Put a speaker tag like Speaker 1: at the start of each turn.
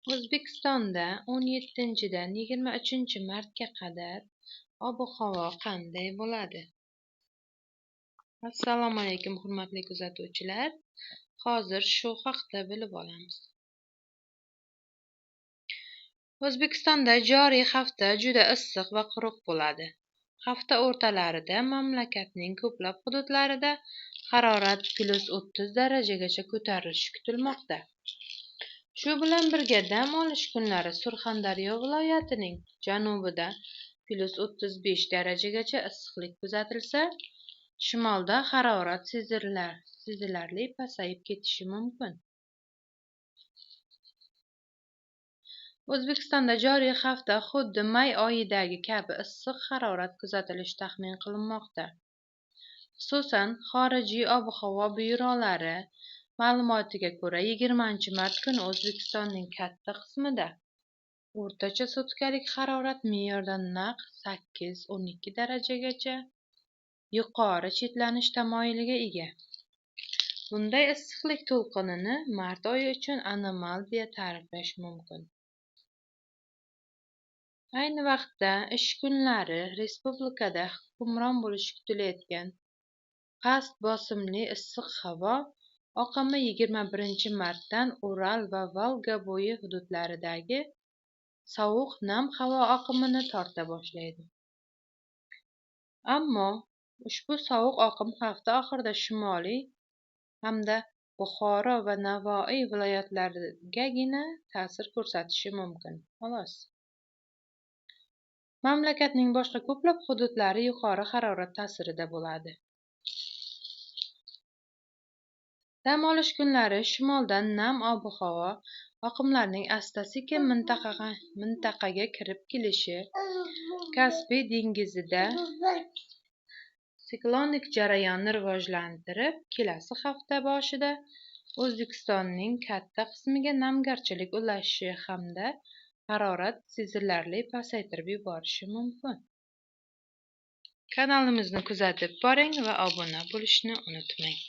Speaker 1: O'zbekistonda 17-dan 23-martga qadar ob-havo qanday bo'ladi? Assalomu alaykum, hurmatli kuzatuvchilar. Hozir shu haqda bilib olamiz. O'zbekistonda joriy hafta juda issiq va quruq bo'ladi. Hafta o'rtalarida mamlakatning ko'plab hududlarida harorat +30 darajagacha ko'tarilishi kutilmoqda. Shu bilan birga dam olish kunlari Surxondaryo viloyatining janubida +35 darajagacha issiqlik kuzatilsa, shimolda harorat sezilarli pasayib ketishi mumkin. O'zbekistonda joriy hafta xuddi may oyidagi kabi issiq harorat kuzatilishi taxmin qilinmoqda. Xususan, xorijiy ob-havo byurolari ma'lumotiga ko'ra, 20-mart kuni O'zbekistonning katta qismida o'rtacha sutkalik harorat me'yordan naq 8-12 darajagacha yuqori chetlanish tamoyiliga ega. Bunday issiqlik to'lqinini mart oyi uchun anomal deya ta'riflash mumkin. Ayni vaqtda ish kunlari respublikada hukmron bo'lishi kutilayotgan past bosimli issiq havo oqimi 21-martdan Ural va Volga bo'yi hududlaridagi sovuq nam havo oqimini torta boshlaydi. Ammo ushbu sovuq oqim hafta oxirida shimoliy hamda Buxoro va Navoiy viloyatlarigagina ta'sir ko'rsatishi mumkin, xolos. Mamlakatning boshqa ko'plab hududlari yuqori harorat ta'sirida bo'ladi. Dam olish kunlari shimoldan nam ob-havo oqimlarining asta-sekin mintaqaga kirib kelishi Kaspiy dengizida siklonik jarayonni rivojlantirib, kelasi hafta boshida O'zbekistonning katta qismiga namgarchilik ulashishi hamda harorat sezilarli pasaytirib yuborishi mumkin. Kanalimizni kuzatib boring va obuna bo'lishni unutmang.